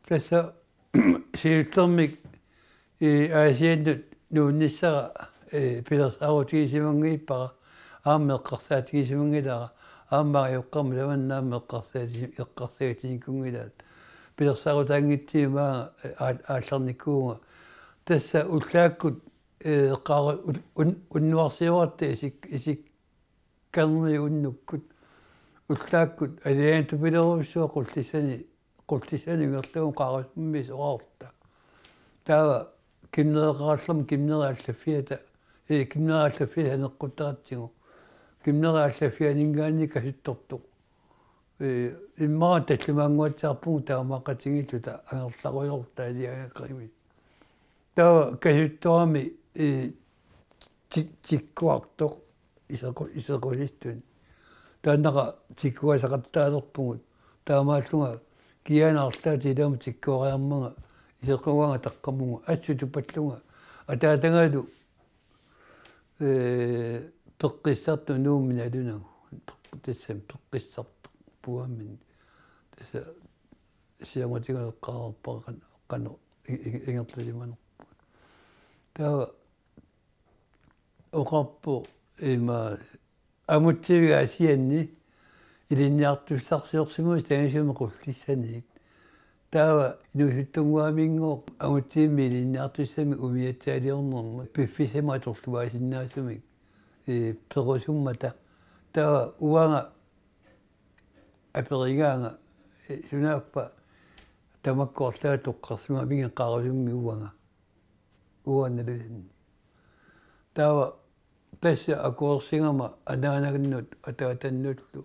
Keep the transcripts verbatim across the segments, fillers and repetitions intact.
Tassa siullermik, ii, Aasiannut nuunnissara, ii, pilersaarutigisimanngilluinnarpara, aamma eqqarsaatigisimanngilara, aamma ajoqermat tamanna aamma eqqarsaati-, eqqarsaatiginikuunngilaat. Pilersaarutaanngitsumik aamma, ii, aa-, aallarnikuuvunga. Tassa ullaakkut, ii, qaara-, un-, un-, unnuarsioratta isik-, isik-, Kanmi unnukkut ullaakkut alianatupilerujussuaq Qullissani, Qullissani ingerlavugut Qaarusummiit soraarta. Taava Kimnereqarallarmat Kimnerip aallaffiata, ii, Kimnerip aallaffiata saneqqutaratsigu. Kimnerip aallaffianinngaanniit kasuttortoq. Ii, immaqa tallimaannguatsiarpugut taamaaqqatigiilluta angerlarujoorluta alianaqimit. Taava kasuttorami, ii, tik-, tikkuartoq isequ-, isequsittuni. Taannaqa tikkuasaqattaalerpugut. Taamaallunga kiaana arlaata ilami tikkuariarmanga isequgaanga taqqamunga assut tupallunga. Ataatagalu, ee, peqqissartoq Nuummi nalunagu. Peq-, tassami peqqissartoq puammin. Tassa siamatiga eqqaarpara qan-, qanoq i-, i-, ingerlasimanerput. Taava oqarpoq ima Amutsivik Aasianni ilinniartussarsiorsimasoq tagisumi Qullissaniit. Taava inuusuttunnguaminngooq Amutsivimmi ilinniartussamik umiatsaaliornermut piffissamik atorluaasinnaasumik, ee, perusummata. Taava uanga aperigaanga, ee, sunaaffa tamakku arlaat toqqarsimamigit Qaarusummi uanga. Uanga nalusannik. Taava tassa akuersigama anaanannut ataatannullu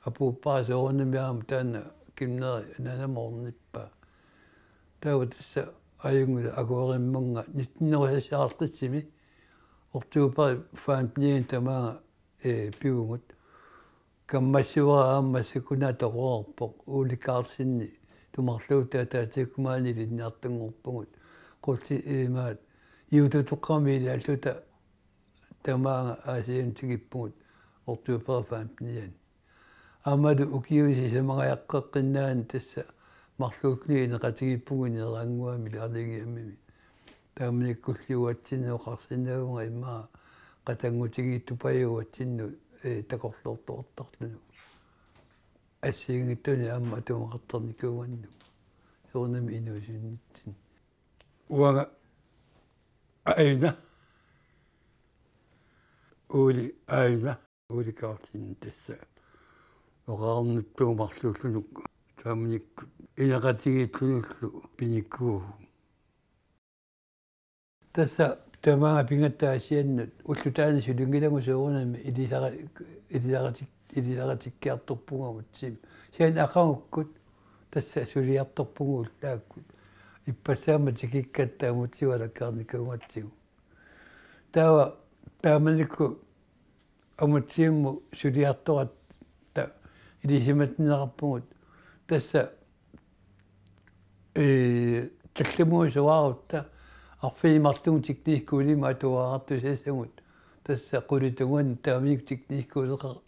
apuuppara soorunami aamma taanna Kimneri anaanama ornippaa. Taava tassa ajunngilaq akuerimmannga nitten hundrede og seksoghalvtredsimi oktober femten tamaanga, ee, pivugut. Kammassavara aamma massakkut toqorarpoq Ole Karlseni tumarluuttaa taatikkut maani ilinniartunngorpugut. Qulti imaat iututoqqami ilaalluta tamaanga Aasiannut tikippugut oktober femten. Aammalu ukiut sisamangajaqqeqqinnaani tassa marluulluta ineqatigiippugut Niuerannguami Laarligiammimi. Taamanikkulli uatsinnut oqarsinnaavunga immaqa qatanngutigiittupajaaq uatsinnut, ee, takorloortuartarluni. Assigiinngitsunik aamma atumaqartarnikuugannut. Soorunami inuusunnitsinni. Uanga aajuna. Ole aajuna. Ole Karlsen tassa. Oqarnittut marluullunuk. Taamanikkut ineqatigiillunullu pinikuuvugut. Tassa tamaanga pigatta Aasiannut ulloq taanna sulinngilagut soorunami ilisara-, ilisaratik-, ilisaratikkiartorpugut Amutsivimmi. Kisianni aqagukkut tassa suliartorpugut ullaakkut. Ippassaammat tikikkatta Amutsivik alakkarnikuugatsigu. Taava taamanikkut Amutsivimmut suliartoratta ilisimatinneqarpugut. Tassa, ee, tallimat soraarutta arfineq-marlunut teknisk skolimut atuartussaagut. Tassa qulit tungaanut taamanikkut teknisk skoleqarpoq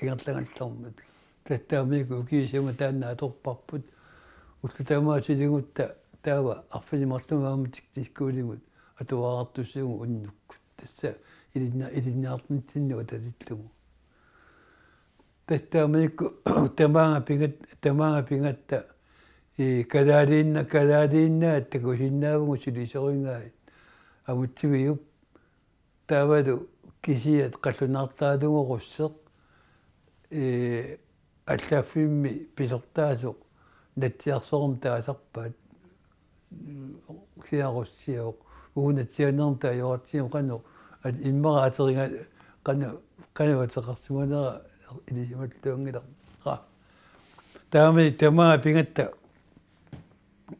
ingerlagallarmat. Tassa taamanikkut ukiut sisamat taanna atorparput. Ulloq tamaat suligutta taava arfineq-marlunut aamma teknisk skolimut atuartussaagut unnukkut. Tassa ilinna-, ilinniarnitsinnut atatillugu. Tassa taamanikkut tamaanga pigat-, tamaanga pigatta, ee, kalaaliinna-, kalaaliinnaat takusinnaavugut sulisorigai Amutsiviup. Taavalu kisiat qallunaartaralugu Russeq, ee, allaffimmi pisortaasoq Natsiarsuarmi taasarpaat, kisianni Russiaavoq. Uagut Natsianermut taajoratsigu qanoq, at-, immaqa ateriga-, qanoq, qanoq ateqarsimanera ilisimalluanngilaq. Qa-, taamani tamaanga pigatta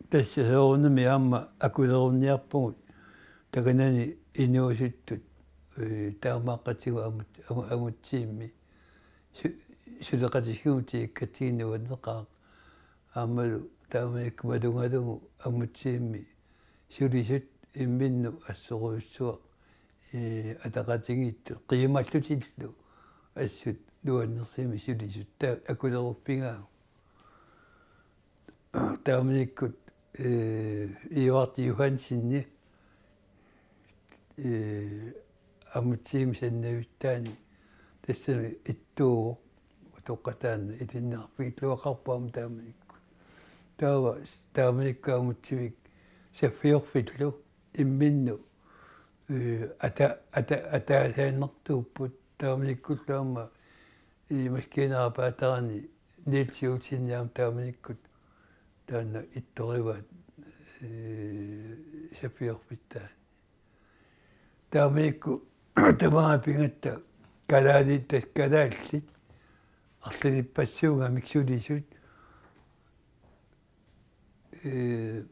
tassa soorunami aamma akulerunniarpugut takanani inuusuttut, ee, taamaaqqatigut Amut-, Amu-, Amutsivimmi su-, suleqatigiinnut tikikkatsigit nuanneqaaq. Aammalu taamanikkut malugalugu Amutsivimmi sulisut imminnut assorujussuaq, ee, ataqatigiittut qiimallutillu assut nuannersumik sulisut taava akuleruppigaagut. taamanikkut, ee, Eduard Johansenip, ee, amutsivimmi sannavittaani tassami ittuuvoq utoqqaat taanna ilinniarfigilluaqarpoq aamma taamanikkut. Taava taamanikkut amutsivik saffiorfillu imminnut, ee, ata-, ata-, ataaseqartuupput taamanikkullu aamma i maskiinaarbejderinit Niels Olsenip aamma taamanikkut taanna ittorivaat, ee, saffiorfittaani. Taamanikkut tamaanga pigatta kalaallit tassa kalaallit arlalippassuugamik sulisut, ee,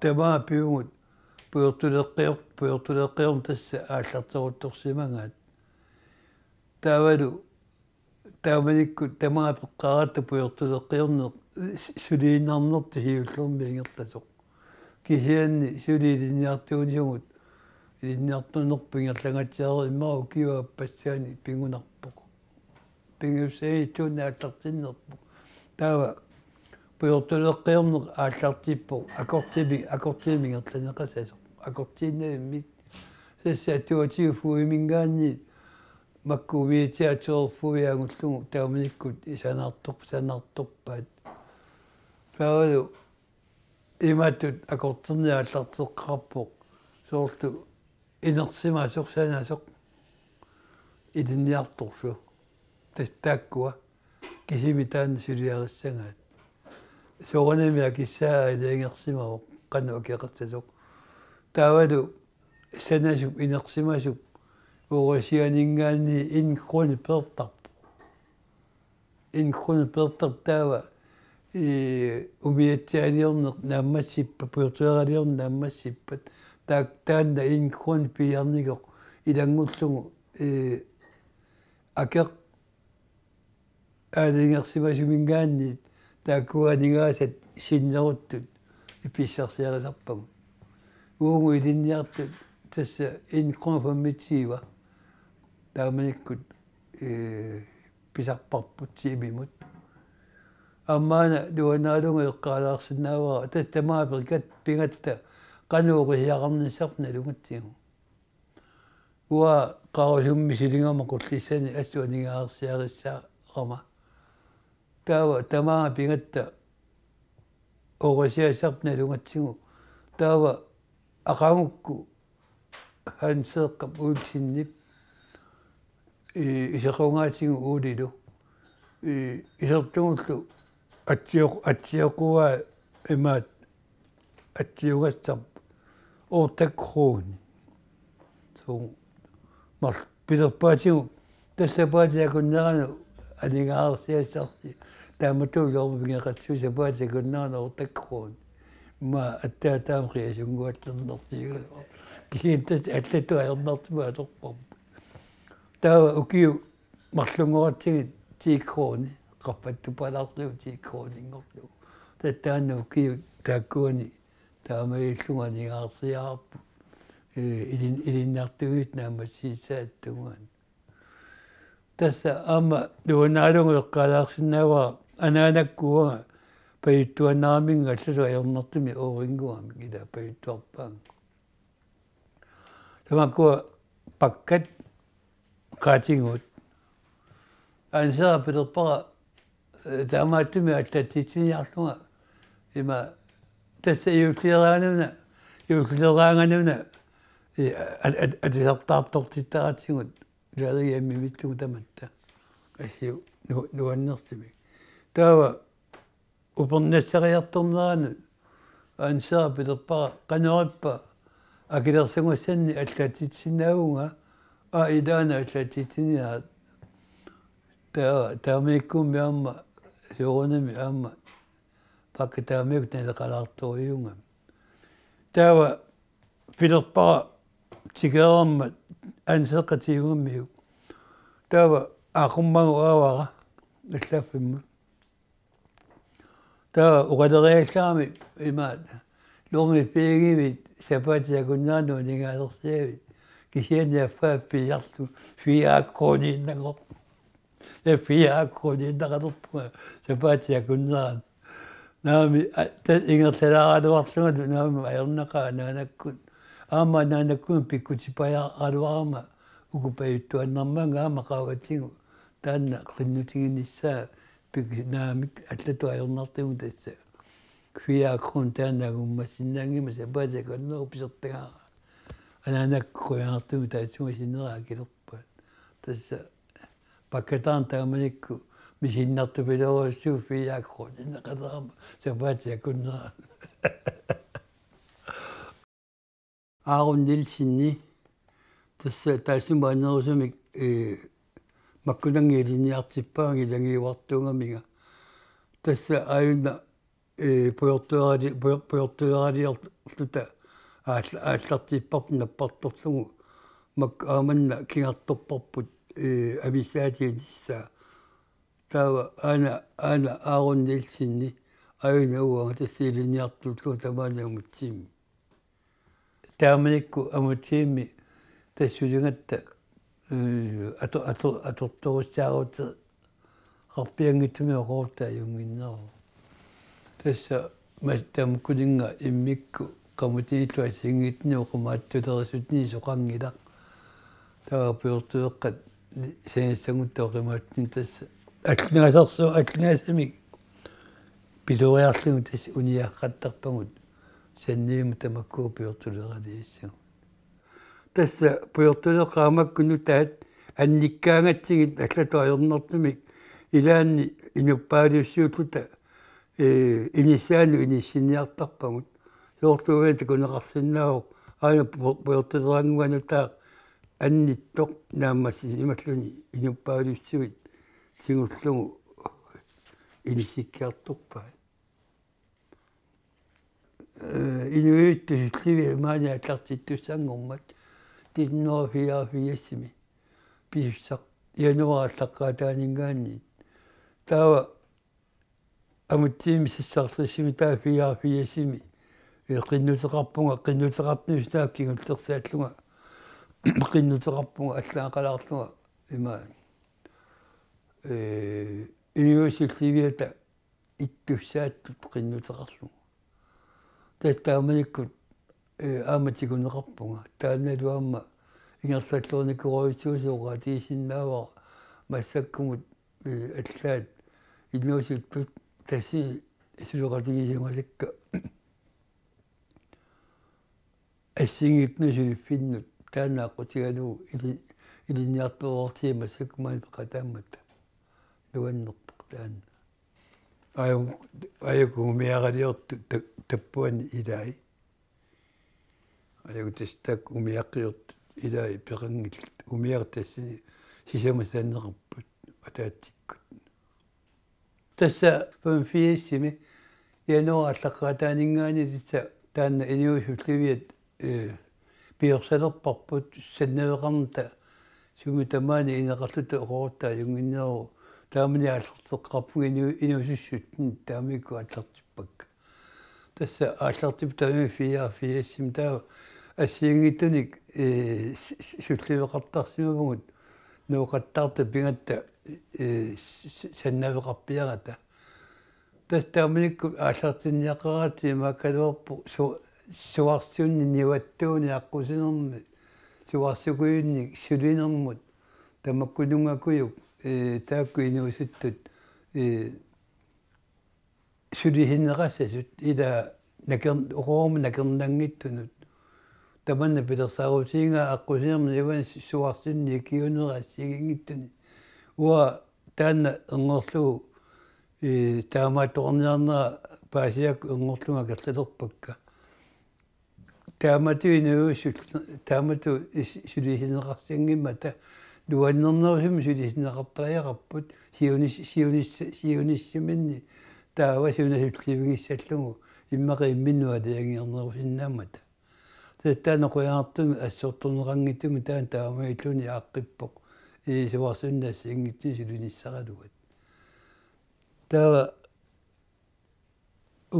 tamaanga pivugut pujortuleqqior-, pujortuleqqiorneq tassa aallarteruttorsimagaat. Taavalu taamanikkut tamaanga peqqaaratta pujortuleqqiorneq s-, suliinnarnertut siullermik ingerlasoq. Kisianni suli ilinniartuunisugut ilinniartornerput ingerlangaatsiarmat ukiup aappassaani pigunarpoq. Pingajussaanngitsuuneq aallartinnerpoq. Taava pujortuleqqiorneq aallartippoq akortimi-, akortimik ingerlanneqassasoq. Akortiinnavimmik. Tassa toogtyve fotimingaanniit makku umiatsiaat toogfyrre angullugu taamanikkut sanaartor-, sanaartorpaat. Taavalu imatut akorterneq aallarteqqaarpoq. Soorlu inersimasoq sanasoq ilinniartorlu. Tassa taakkua kisimik taanna suliarissagaat. Soorunami akissaa aalajangersimavoq qanoq akeqassasoq. Taavalu sanasup inersimasup urusianinngaanniit en krone peertarpoq. En krone peertarpoq taava, ee, umiatsiaaliorneq naammassippat, pujortuleqqiorneq naammassippat. Taak-, taanna en krone piiarnikoq ilanngullugu, ee, akeq aalajangersimasuminngaanniit taakkua aningaasat sinneruttut pissarsiarisarpagut. Uagut ilinniartut tassa en krone femogtyve taamanikkut, ee, pisarparput tiimimut. Aamma una nuannaralugu eqqaalaarsinnaavara tassa tamaanga pigat-, pigatta qanoq urusiaqarnissarput nalugatsigu. Uanga Qaqusummi siligama Qullissani assut aningaasarsiarissaarama. Taava tamaanga pigatta urusiassarput nalugatsigu. Taava aqagukku Hanseeqqap Olsenip, ee, isequngaatigut Oolilu, ee, isertugullu atsioq-, atsioqquaa imaat atsiugassarput otte kroner. Suu mar-, pilerpaatigut tassa sapaatip akunneranut aningaasarsiassarsi. Taamatut ullormi pigeqassaaq sapaatip akunneranut otte kroner. Immaqa aatsaat taama qiasunnguallernertigigaluarpoq. Kisianni tassa allatut ajornartumik atorparput. Taava ukiut marlunngoratsigit ti kroner, qaffattupalaarlugu ti kroninngorlugu. Tassa taanna ukiut taakkuani taamaalillunga aningaasarsiaarput. Ee, ilin-, ilinniartuutit naammassiissaattut tungaanut. Tassa aamma nuannaralugu eqqaalaarsinnaavara anaanakkut uanga pajuttuaannaraminnga allatut ajornartumik oorinnguamik ila pajuttuarpaannga. Tamakkua pakkat qaatigut. Anseraq pilerpara, ee, taamaattumik allatsitsiniarlunga ima tassa juullileraanuna, juullileraanganuna, ee, at-, at-, atisartaartortittaratsigut ilaaligiammimillugu tamatta. Assut nu-, nuannersumik. Taava upernassariartorneranut Anseraq pilerpara qanoq ippa akilersugassannik allatsitsisinnaavunga, aa ilaana allatsitsiniarit. Taava taamanikkummi aamma soorunami aamma pakka taamaakkut naleqalaartorujussuugami. Taava pilerpara tikereermat Anseraq tigugamiuk. Taava aaqqummagu aavara allaffimmut. Taava oqaleriallarami imaat: Lormi piigivit sapaatip akunneranut aningaasarsiavit? Kisianni affaa piiarlugu fire kroniinnanngorpoq. Tassa fire kroneqalerpunga sapaatip akunnerani. Naamik, a, tassa ingerlalaaraluarlunga naamik ajornaqaaq anaanakkut. Aamma anaanakkut pikkutipajaaraluarama uku pajuttuaannarmaannga aamma qaavatigut. Taanna qinnutiginissaa pik-, naamik allatut ajornartugut tassa. Fire kroner taanna angummassinnaanngimmat sapaatip akunnerup pisortagaara. Anaanakkut qujanartumik taassuma sinnera akilerpaat. Tassa pakkataarneq taamanikkut misiginnartupiloorujussuuvoq fire kroneqalerama sapaatip akunnerani. Aaron Nielsenip tassa taassuma annerusumik, ee, makkunannga ilinniartippaanga ilagiuartuugaminga. Tassa aajuna, ee, pujortuarali-, pujor-, pujortuaraliorluta aalla-, aallartipparput nappartorlugu makku aamanna kigartorparput, ee, amisaatiinissaa. Taava aana, aana Aaron Nielsenip aajuna uanga tassa ilinniartullugu tamaani Amutsivimmi. Taamanikkut Amutsivimmi tassa suligatta, ee, ato-, ato-, atortorissaaruteqarpianngitsumik oqortaa ajunnginneruvoq. Tassa mas-, tamakkuninnga immikkut qamutinillu assigiinngitsunik oqimaatsulerisutini soqanngilaq. Taava pujortuleeqqat sanissagutta oqimaatsunik tassa allaasersu-, allaasamik pisoriarlugit tassa uniaqqattarpagut saniatigut tamakku pujortuleeraliassagut. Tassa pujortuleeqqat makku nutaat annikkaangatsigit allatut ajornartumik ilaanni inuppaalussuulluta, ee, inissaanut inissinniartarpagut. Soorlu uani takuneqarsinnaavoq aana pu-, pujortuleeraannguaq nutaaq annittoq naammassisimalluni inuppaalussuit tigullugu inissikkiartorpaat. Ee, inuiattut sulliviat maani aallartittussanngormat nitten hundrede og fireogfirsimi pisussaq januaarip aallaqqaataaninngaanniit. Taava Amutsivimmi seksoghalvtredsimi taava fireogfirsimi, ee, qinnuteqarpunga, qinnuteqartussaq kingullersaallunga, qinnuteqarpunga allaaqalaarlunga ima, ee, inuiattut sulliviata ittussaattut qinnuteqarlunga. Tassa taamanikkut, ee, aamma tiguneqarpunga. Taannalu aamma ingerlalluarnikuugaluarujussuuvoq oqaatigisinnaavara massakkumut, ee, allaat inuusuttut tassa suleqatigisimasakka assigiinngitsunut suliffinnut taanna aqqutigalugu ili-, ilinniartuaartigimassakkut maani peqataammata nuannerpoq taanna. Aajuku, aajuku umiaraliortut ta-, tappuani ilai. Aajuku tassa taakku umiaqqiortut ilai peqanngillat. Umiaq tassani sisamat sananeqarput ataatsikkut. Tassa femogfirsimi januaarip aallaqqaataaninngaanniit tassa taanna inuiattut sulliviat, ee, piorsalerparput sannaveqarnata sumi tamaani ineqarluta oqortaa ajunnginneruvoq taamani aallarteqqaarpunga inu-, inuusuttut taamanikkut aallartippakka. Tassa aallartippoq taamani fireogfirsimi taava assigiinngitsunik, ee, s-, s-, sulliveqartarsimavugut nooqattaartut pigatta, ee, s-, s-, sannaveqarpiarata. Tassa taamanikkut aallartinniaqaratta imaakkaluarpoq su-, suarsunni nivattuuni aqqusinermi suarsukujunnik sulinermut tamakkununngakujuk, ee, taakku inuusuttut, ee, sulisinneqassasut ila naker-, oqaruma nakernanngitsunut. Tamanna pilersaarutigigaa aqqusinermi nivani suarsunni ikiuunera assigiinngitsuni. Uanga taanna erngorlugu, ee, taamaattoqarniarnera paasiakku erngorlunga akerlilerpakka. Taamatut inuusuttut, taamatut is-, sulisinneqassanngimmata nuannernerusumik sulisinneqartariaqarput, siunis-, siunis-, siunissaminnit taava suna sullivigissallugu immaqa imminnut aalajangiornerusinnaammata. Tassa taanna qujanartumik assortorneqanngitsumik taanna taamaalilluni aaqqippoq, ee, suarsunni assigiinngitsunik sulinissaraluat. Taava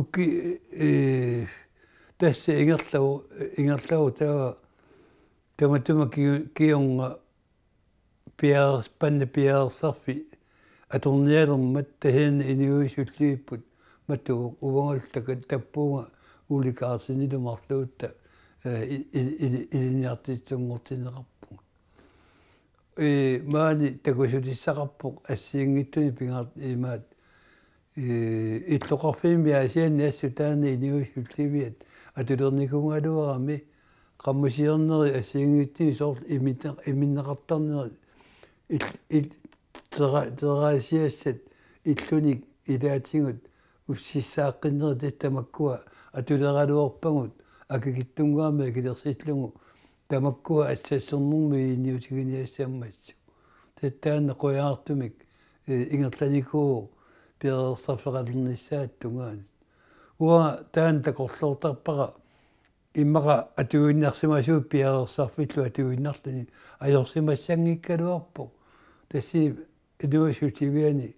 uki-, ee, tassa ingerlavoq, ingerlavoq taava tamatuma ki-, kingorna piareers-, Panna Piareersarfik atornialermat tassa inuit sullivipput matuvoq, uangalu takutippunga Ole Karlsenilu marluulluta, eh, i-, i-, i-, ilinniartitsisunngortinneqarpunga. Ee, maani takussutissaqarpoq assigiinngitsunik pingaar-, imaat, ee, illoqarfimmi Aasianni assut taanna inuit sulliviat atulernikuugaluarami, qamusiornerit assigiinngitsunik soorlu iminne-, iminneqartarnerit il-, il-, tera-, teraasiassat illunik ilaatigut ussissaaqqinnerit, tassa tamakkua atuleraluarpagut akikitsunnguamik akilersillugu, tamakkua assassornermut ilinniutiginiassammassuk. Tassa taanna qujanartumik, eh, ingerlanikuuvoq piareersarfeqalernissaata tungaanut. Uanga taanna takorloortarpara, immaqa atuinnarsimasuuvoq piareersarfillu atuinnarluni, ajorsimassanngikkaluarpoq. Tassa inuit sulliviani,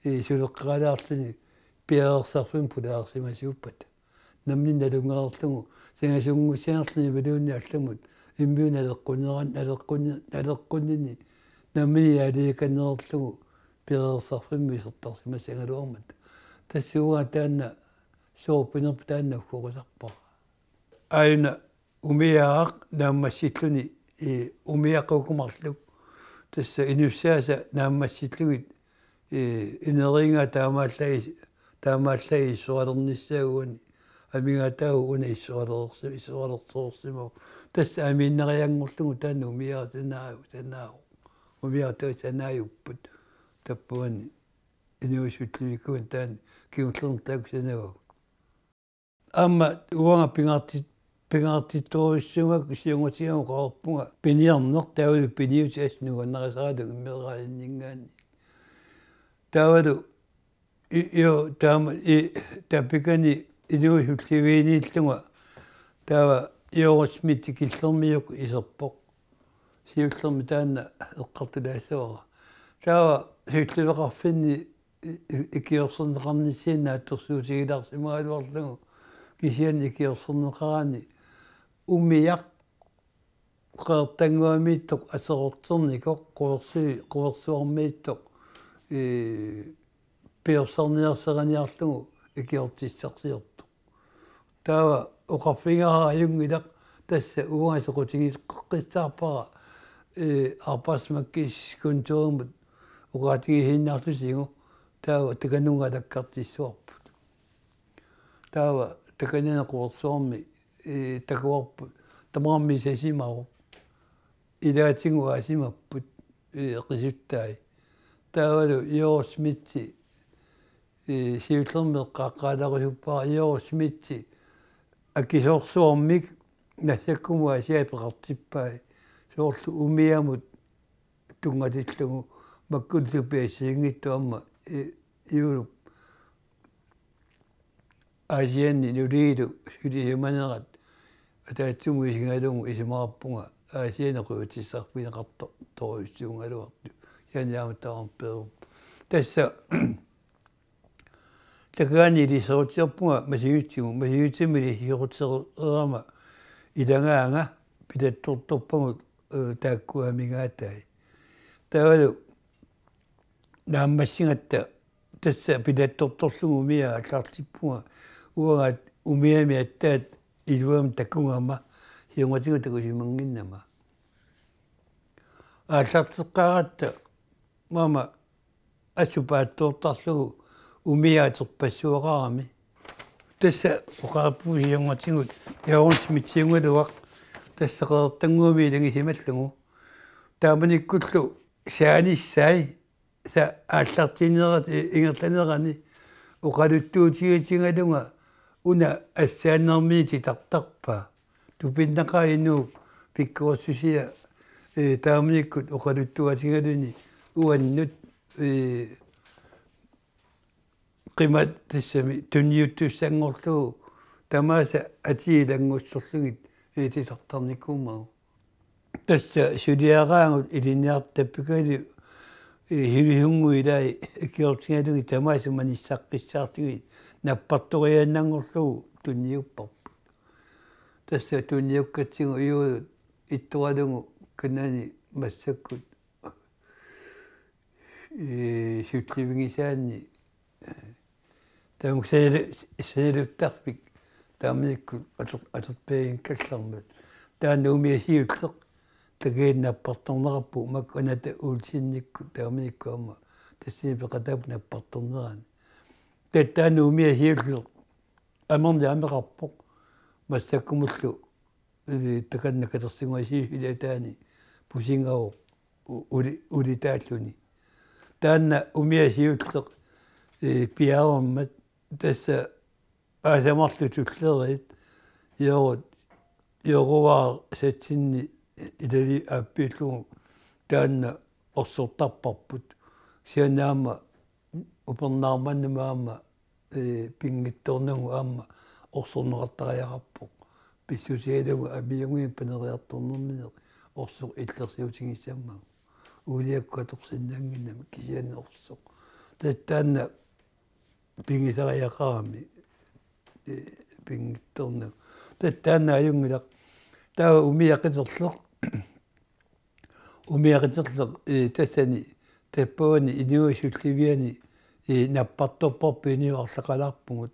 eh, suleqqaalaarluni piareersarfimmut pulaarsimasuuppata. Nammineq nalunngereerlugu, sangasunngussanerluni imaluunniit allamut, imminnut naleqqunneran-, naleqqunni-, naleqqunnini nammineq aalajangerneqarlugu piareersarfimmut isertarsimassagaluarmat. Tassa uanga taanna soorpinerput taanna uggorisarpara. Aajuna umiaaq naammassilluni, eh, umiaqukkut marluk. Tassa inussaasa naammassillugit, eh, ineriigaa taamaallaat is-, taamaallaat issualernissaa uani. Amigaataavoq una issualersi-, issualersoorsimavoq. Tassa amiinnarianngorlugu taanna umiaaq sanaa-, sanaavoq. Umiaaq taava sanaajupput. Tappavani inuit sullivikkuit taanna kingullermik taakku sanavagut. Aamma uanga pingaarti-, pingaartittorujussuugakku siunnersuutigalugu oqarpunga piniarneq taavalu piniutit assut nuannarisaralugu immeraalinninngaanniit. Taavalu i-, jo, taama, i-, Tapikani inuit sulliviiniillunga taava Joorusmit Killermiuk iserpoq. Siullermik taanna eqqartulaassavara. Taava sulliveqarfinni i-, i-, ikiorserneqarnissinni naatsorsuutigilaarsimagaluarlugu, kisianni ikiorserneqarani umiaq Qeqertannguamiittoq aserorternikoq quersu-, quersuarmiittoq, ee, piorsarniarseriniarlugu ikiortissarsiortoq. Taava oqarfigara ajunngilaq, tassa uanga soqutigeqqissaarpara, ee, Arbejdsmarkedets Kontorimut oqaatigisinnaarlusigu, taava takanunga alakkartissavarput. Taava takanani quersuarmi, ee, takuarput, tamarmik isasimavoq. Ilaatigut aasimapput, ee, qisuttai. Taavalu Joorusmit, ee, siullermik eqqaaqqaalarusuppara, Joorusmit akisoorsuarmik nassakkumut Aasiaat peqartippai. Soorlu umiamut tunngatillugu makkullupi assigiinngitsut aamma, ee, Europe Aasianni nuliilu sulisimanerat ataatsimoorsimagalugu isumaqarpunga Aasianni qujutissarfigineqartorujussuugaluartoq. Kisianni aamma tamarmik peerupput. Tassa Takaani ilisserutsiarpunga Masiutsimut, Masiutsimut ilisserutsiarama ilagaanga pilattortorpagut, ee, taakku amigaatai. Taavalu naammassigatta tassa pilattortorlugu umiaq aallartippunga, uanga umiami aatsaat iluamik takugama siunnersuutigut takusimannginnama. Aallarteqqaaratta maanna assut paatsoortarlugu umiaq atorpassuaqarami. Tassa oqarpunga siunnersuutigut Joorusmitsiugaluaq, tassa Qeqertannguami ilagisimallugu. Taamanikkullu saanissai sa aallartinnerat i-, ingerlanerani oqaluttuutigitigalunga una assaannermini titartarpaa. Tupinnaqaaq inuup pikkorissusia, ee, taamanikkut oqaluttuatigaluni uannut, ee, qimat tassami tunniuttussanngorlugu tamaasa atii ilanngussorlugit, ee, titartarnikuummagu. Tassa suliaraagut ilinniartut Tapikani, ee, Hilisungu ilai ikiortigalugit tamaasa manissaqqissaarlugit nappartoriaannanngorlugu tunniupparput. Tassa tunniukkatsigu ujuulut ittoralugu kanani massakkut ee, sullivigisaanni, ee, tamakku sanalu-, sanaluttarfik taamanikkut ator-, atorpianngikkallarmat. Taanna umiaq siulleq takuani nappartorneqarpoq, makku Anata Olsenikkut taamanikkut aamma tassani peqataapput nappartornerani. Taava taanna umiaq siulleq amernik ameqarpoq massakkumullu, ee, takanna katersugaasiit ilaataani pusigooq u-, uli-, ulitaalluni. Taanna umiaq siulleq, ee, piareermat tassa aasaq marluk tulleriit Joorut, Jooruaaq satsinni ilali aappiullugu taanna orsortarparput. Kisianni aamma upernaarmannami aamma, ee, pinngitsoornagu aamma orsorneqartariaqarpoq. Pissusialugu amiugiin paneriartornermineq orsoq illersuutigissammagu. Uuliakkut atorsinnaannginnami kisianni orsoq. Tassa taanna pigisariaqarami, ee, pinngitsoornagu. Tassa taanna ajunngilaq. Taava umiaq qiterleq, umiaq qiterleq, ee, tassani, tappavani inuit sulliviani, ee, nappartorparput inuit arlaqalaarpugut.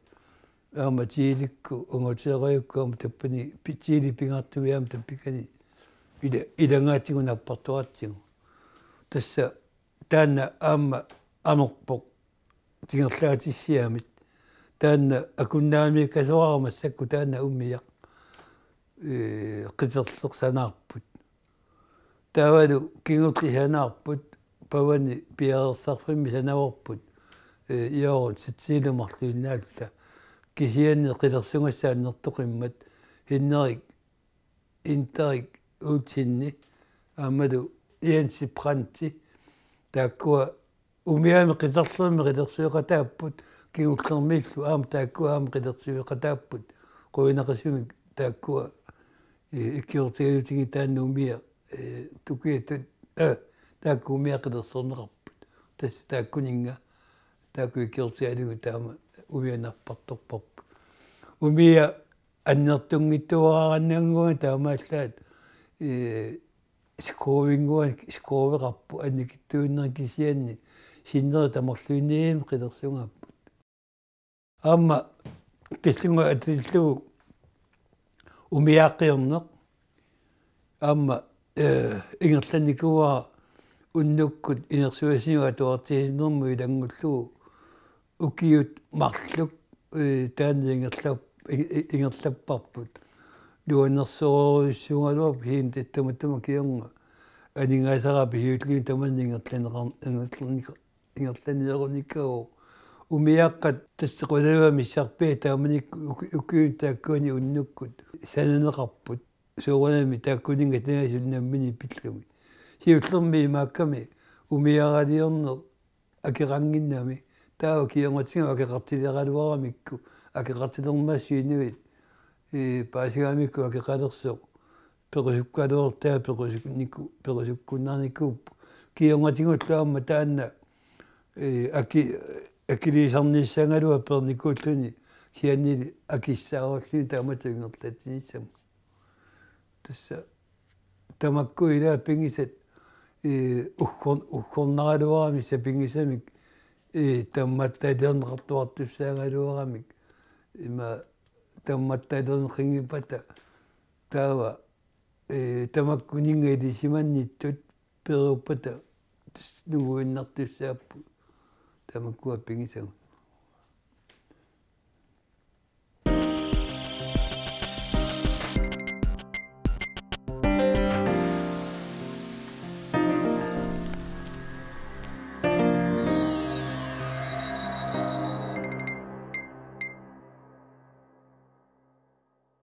Aamma Chilekkut, Anguterajukkut, aamma tappani, pi-, Chile pingaartumik aamma tappikani ila-, ilagaatigut nappartoratsigu. Tassa taanna aamma amerpoq tingerlaatissiamit. Taanna akunnaamiikkasoraara massakkut taanna umiaq, ee, qiterleq sanaarput. Taavalu kingulleq sanaarput, pavani piareersarfimmi sanavarput, ee, Joorut satsinilu marluinnaalluta. Kisianni qilersugassat annertoqimmat, Henrik, Henrik Olseni, aammalu Jens Brandt, taakkua umiaamik qiterlermi qilersueqataapput, kingullermiillu aamma taakkua aamma qilersueqataapput, qujanaqisumik taakkua, ee, ikiortigalugit taanna umiaq, ee, tukiatut, ee, taakku umiaq qilersorneqarput. Tassa taakkuninnga, taakku ikiortigalugit taama umiaq nappartorparput. Umiaq annertunngitsuararannannguaq taamaallaat, ee, skrovinnguaq, skroveqarpoq annikitsuinnarnik kisianni sinneri tamarluinniit qilersugaapput. Aamma tassunga atatillugu umiaaqqiorneq aamma, ee, ingerlannikuuara unnukkut inersuisinut atuartitsinermut ilanngullugu ukiut marluk, ee, taanna ingerlap-, i-, i-, ingerlapparput. Nuannersorujussuugaluarpoq kisianni tamatuma kingorna aningaasara pisiullugu tamanna ingerlanneqar-, ingerlanneq-, ingerlanneerunikuu. Umiaaqqat tassa qujanartumik missarpiaat taamanikkut uki-, ukiuni taakkuani unnukkut sananeqarput. Soorunami taakkuninnga taasunnammini pillugit. Siullermik imaakkami umiaraliorneq akeqannginnami. Taava kingornatigut akeqartileraluaramikku, akeqartilermaassuk inuit, ee, paasigamikku akeqalersoq perusukkaluartaa perusukniku-, perusukkunnarnikuupput. Kingornatigullu aamma taanna, ee, aki-, akiliisarnissagaluaq peernikuulluni kisiannili akissaarulluni taamatut ingerlatsinissamut. Tassa tamakku ila pigisat, ee, uggor-, uggornaraluaramik sapinngisamik, ee, tammattaaliorneqartuartussaagaluaramik, ima tammattaaliorneqanngippata taava, ee, tamakkuninnga ilisimannittut peruuppata tassa nunguinnartussaapput tamakkua pigisagut.